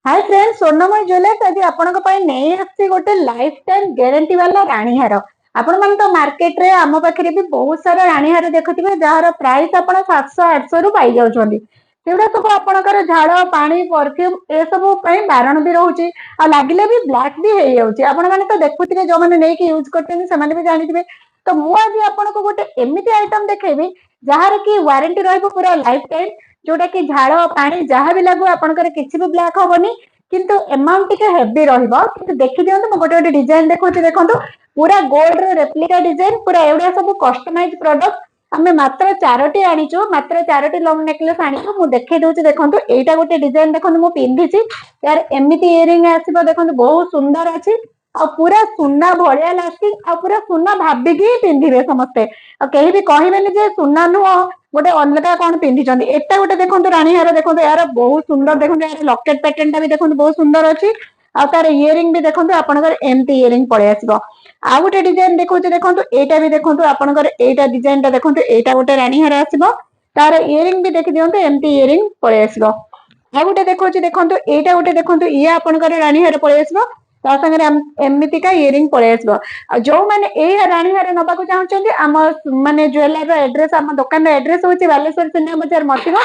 High friend, ସ୍ୱର୍ଣ୍ଣମୟ jewellers ଆଜି ଆପଣଙ୍କ ପାଇଁ ନେଇ ଆସିଛି ଗୋଟେ ଲାଇଫ ଟାଇମ ଗ୍ୟାରେଣ୍ଟି ବାଲା ରାଣୀହାର। ଆପଣମାନେ ତ ମାର୍କେଟରେ ଆମ ପାଖରେ ବି ବହୁତ ସାରା ରାଣୀହାର ଦେଖୁଥିବେ, ଯାହାର ପ୍ରାଇସ୍ ଆପଣ 700 800 ରୁ ପାଇଯାଉଛନ୍ତି। ସେଗୁଡା ସବୁ ଆପଣଙ୍କର ଝାଳ, ପାଣି, ପରଫ୍ୟୁମ ଏସବୁ ପାଇଁ ବାରଣ ବି ରହୁଛି ଆଉ ଲାଗିଲେ ବି ବ୍ଲାକ୍ ବି ହେଇଯାଉଛି। ଆପଣ ମାନେ ତ ଦେଖୁଥିବେ, ଯୋଉମାନେ ନେଇକି ୟୁଜ କରୁଛନ୍ତି ସେମାନେ ବି ଜାଣିଥିବେ। ତ ମୁଁ ଆଜି ଆପଣଙ୍କୁ ଗୋଟେ ଏମିତି ଆଇଟମ ଦେଖେଇବି, ଯାହାର କି ୱାରେଣ୍ଟି ରହିବ ପୁରା ଲାଇଫ ଟାଇମ, ଯୋଉଟା କି ଝାଳ, ପାଣି ଯାହା ବି ଲାଗୁ ଆପଣଙ୍କର କିଛି ବି ବ୍ଲାକ୍ ହବନି। କିନ୍ତୁ ଏମାଉଣ୍ଟ ଟିକେ ହେଭି ରହିବ। କିନ୍ତୁ ଦେଖିଦିଅନ୍ତୁ, ମୁଁ ଗୋଟେ ଗୋଟେ ଡିଜାଇନ ଦେଖଉଛି, ଦେଖନ୍ତୁ। ପୁରା ଗୋଲ୍ଡ ର ରେପ୍ଲିକା ଡିଜାଇନ ପୁରା। ଏଗୁଡା ସବୁ କଷ୍ଟମାଇଜ ପ୍ରଡକ୍ଟ। ଆମେ ମାତ୍ର ଚାରୋଟି ଆଣିଛୁ, ମାତ୍ର ଚାରୋଟି ଲଙ୍ଗ ନେକଲେସ ଆଣିଛୁ। ମୁଁ ଦେଖେଇ ଦଉଛି, ଦେଖନ୍ତୁ। ଏଇଟା ଗୋଟେ ଡିଜାଇନ ଦେଖନ୍ତୁ, ମୁଁ ପିନ୍ଧିଛି। ୟାର ଏମିତି ଇୟରିଙ୍ଗ ଆସିବ, ଦେଖନ୍ତୁ, ବହୁତ ସୁନ୍ଦର ଅଛି ଆଉ ପୁରା ସୁନା ଭଳିଆ ଲାଷ୍ଟିଂ ଆଉ ପୁରା ସୁନା ଭାବିକି ହିଁ ପିନ୍ଧିବେ ସମସ୍ତେ ଆଉ କେହି ବି କହିବେନି ଯେ ସୁନା ନୁହଁ, ଗୋଟେ ଅଲଗା କଣ ପିନ୍ଧିଛନ୍ତି। ଏଟା ଗୋଟେ ଦେଖନ୍ତୁ, ରାଣୀହାର ଦେଖନ୍ତୁ ଏହାର, ବହୁତ ସୁନ୍ଦର। ଦେଖନ୍ତୁ, ଏହାର ଲକେଟ ପ୍ୟାଟର୍ନ ଟା ବି ଦେଖନ୍ତୁ, ବହୁତ ସୁନ୍ଦର ଅଛି। ଆଉ ତାର ଇୟରିଙ୍ଗ ବି ଦେଖନ୍ତୁ, ଆପଣଙ୍କର ଏମିତି ଇୟରିଙ୍ଗ ପଳେଇ ଆସିବ। ଆଉ ଗୋଟେ ଡିଜାଇନ ଦେଖଉଛି, ଦେଖନ୍ତୁ। ଏଇଟା ବି ଦେଖନ୍ତୁ, ଆପଣଙ୍କର ଏଇଟା ଡିଜାଇନ ଟା ଦେଖନ୍ତୁ। ଏଇଟା ଗୋଟେ ରାଣୀହାର ଆସିବ। ତାର ଇୟରିଙ୍ଗ ବି ଦେଖି ଦିଅନ୍ତୁ, ଏମିତି ଇୟରିଙ୍ଗ ପଳେଇ ଆସିବ। ଆଉ ଗୋଟେ ଦେଖଉଛି, ଦେଖନ୍ତୁ। ଏଇଟା ଗୋଟେ ଦେଖନ୍ତୁ, ଇଏ ଆପଣଙ୍କର ରାଣୀହାର ପଳେଇ ଆସିବ। ତା ସାଙ୍ଗରେ ଏମିତିକା ଇୟରିଙ୍ଗ ପଳେଇ ଆସିବ। ଆଉ ଯୋଉମାନେ ଏଇ ରାଣୀହାର ନବାକୁ ଚାହୁଁଛନ୍ତି, ଆମ ମାନେ ଜୁଏଲାର ର ଆଡ୍ରେସ, ଆମ ଦୋକାନର ଆଡ୍ରେସ ହଉଛି ବାଲେଶ୍ୱର ସିନେମା ବଜାର ମତିଭ।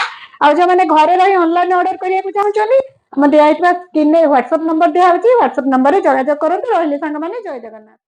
ଆଉ ଯୋଉମାନେ ଘରେ ରହି ଅନଲାଇନ ଅର୍ଡର କରିବାକୁ ଚାହୁଁଛନ୍ତି, ଆମ ଦିଆଯାଇଥିବା ସ୍କ୍ରିନରେ ହ୍ୱାଟ୍ସଆପ ନମ୍ବର ଦିଆହଉଛି, ହ୍ୱାଟ୍ସଆପ ନମ୍ବରରେ ଯୋଗାଯୋଗ କରନ୍ତୁ। ରହିଲି ସାଙ୍ଗମାନେ, ଜୟ ଜଗନ୍ନାଥ।